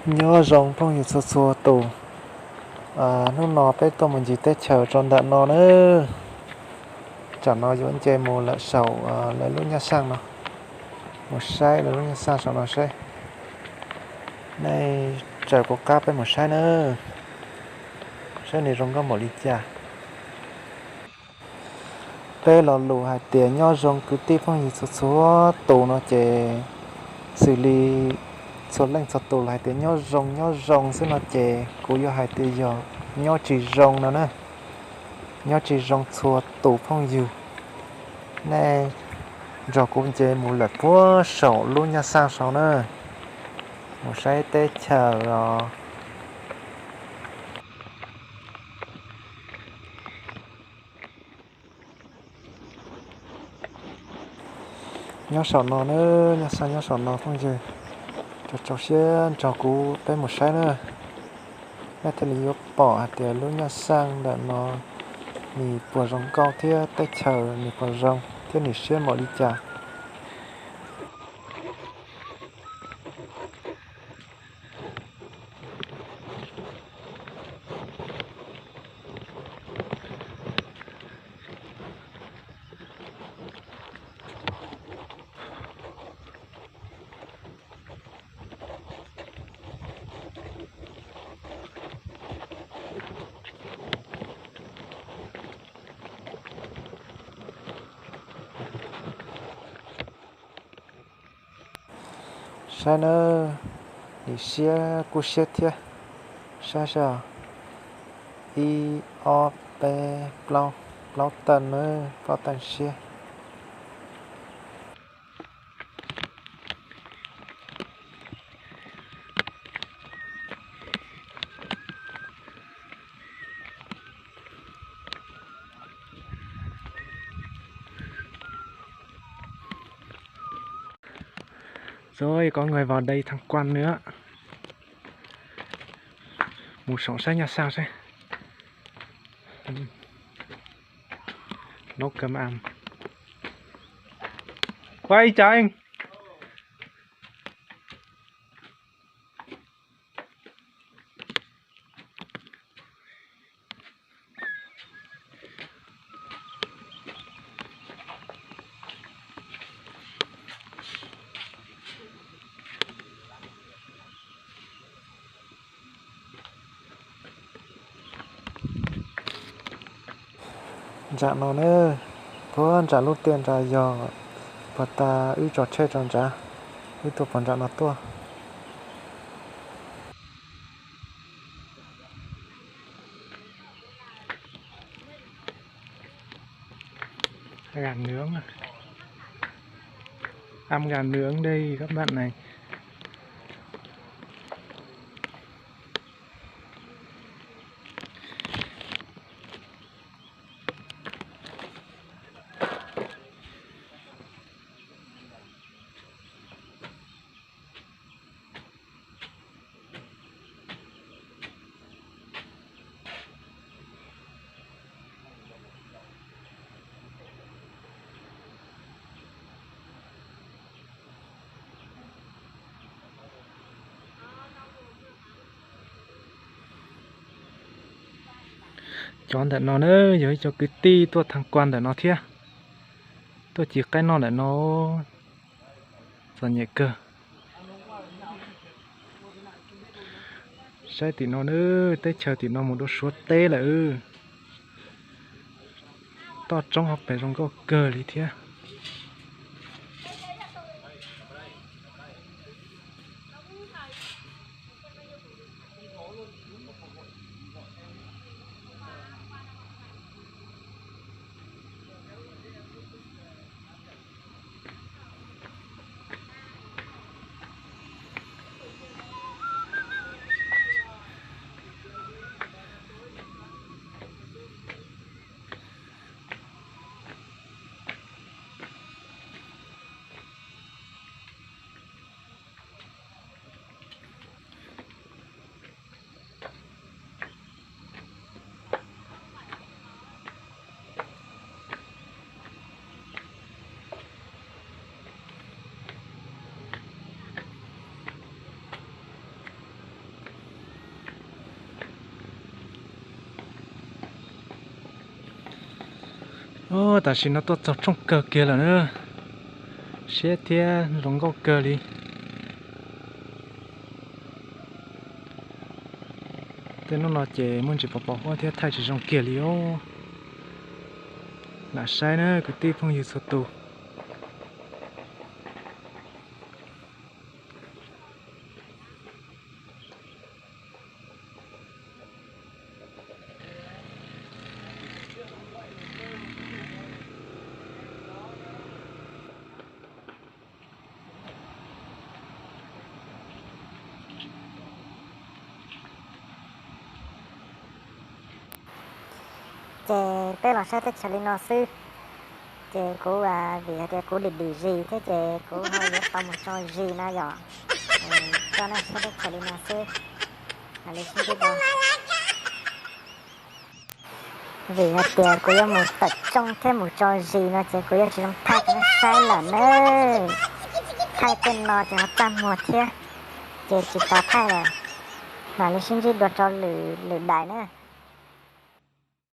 Nyob zoo phooj ywg txhua txhua tus, hnub no peb tuaj mus ncig teb chaws rau ntawm no na. Tsam no yuav nce mus lawm saum lawv lub nyaj xaj no, mus saib lawv lub nyaj xaj saum no seb. Nej raws kuv qab peb mus saib na, saib nws zoo nkauj npaum li cas. Peb lo lus hais tias nyob zoo kwv tij phooj ywg txhua txhua tus no ces xws li txhua leej txhua tus los hais tias nyob zoo nyob zoo xwb no ces kuv yuav hais tias yog nyob tsis zoo no na. Nyob tsis zoo txhua tus phooj ywg. Nej nrog kuv nce mus lawm puag saum lub nyaj xaj saud na, mus saib teb chaws os. Nyob saum no na, nyaj xaj nyob saum no phooj ywg. Rau rau siab nrog kuv peb mus saib na, nej thiaj li yuav pom hais tias lub nyaj xaj ntawm no nws puas zoo nkauj thiab teb chaws nws puas zoo thiab nws siab npaum li cas. Saib nawb, nim siab kub siab thiab. Saib saib os, ib ob peb plaub, plaub teev nawb, plaub teev siab. Rồi có người vào đây tham quan nữa. Mus saum saib nyaj xaj seb. Nấu cơm ăn. Quay chăng. Nram no ne, puag nram lub tiaj nrad yog puag ta wb tso tsheb rau nrad, wb tuaj puag nram no tuaj. Gà nướng à? Ăn gà nướng đây các bạn này. Cov ntawm no na yog ib co kwv tij tuaj tham quan ntawm no thiab, tuaj ci qaib noj ntawm no, txom nyem kawg. Saib tim no na, teb chaws tim no mus dua Suav teb lawm. Toj roob hauv pes zoo nkauj kawg li thiab. Tam sim no tuaj txog tshooj kawg kiag lawm na, siab thiab zoo nkauj kawg li. Tej hnub no ces muaj ntsis pos pos huab thiab thaij tsis zoo kiag li os. Lam saib na kwv tij phooj ywg txhua tus. Ces peb los saib teb chaws li no xwb. Ces kuv vim hais tias kuv dim dim zis thiab ces kuv ho yuav tau mus tso zis na yom. Coj nej saib teb chaws li no xwb. Vim hais tias kuv yuav mus tawm rooj thiab mus tso zis no ces kuv yuav tsis zoo thaij rau nej saib lawm na. Thaij tej no ces ho txaj muag thiab, ces tsis tas thaij lawm. Mam li sib ntsib dua rau lwm daim na.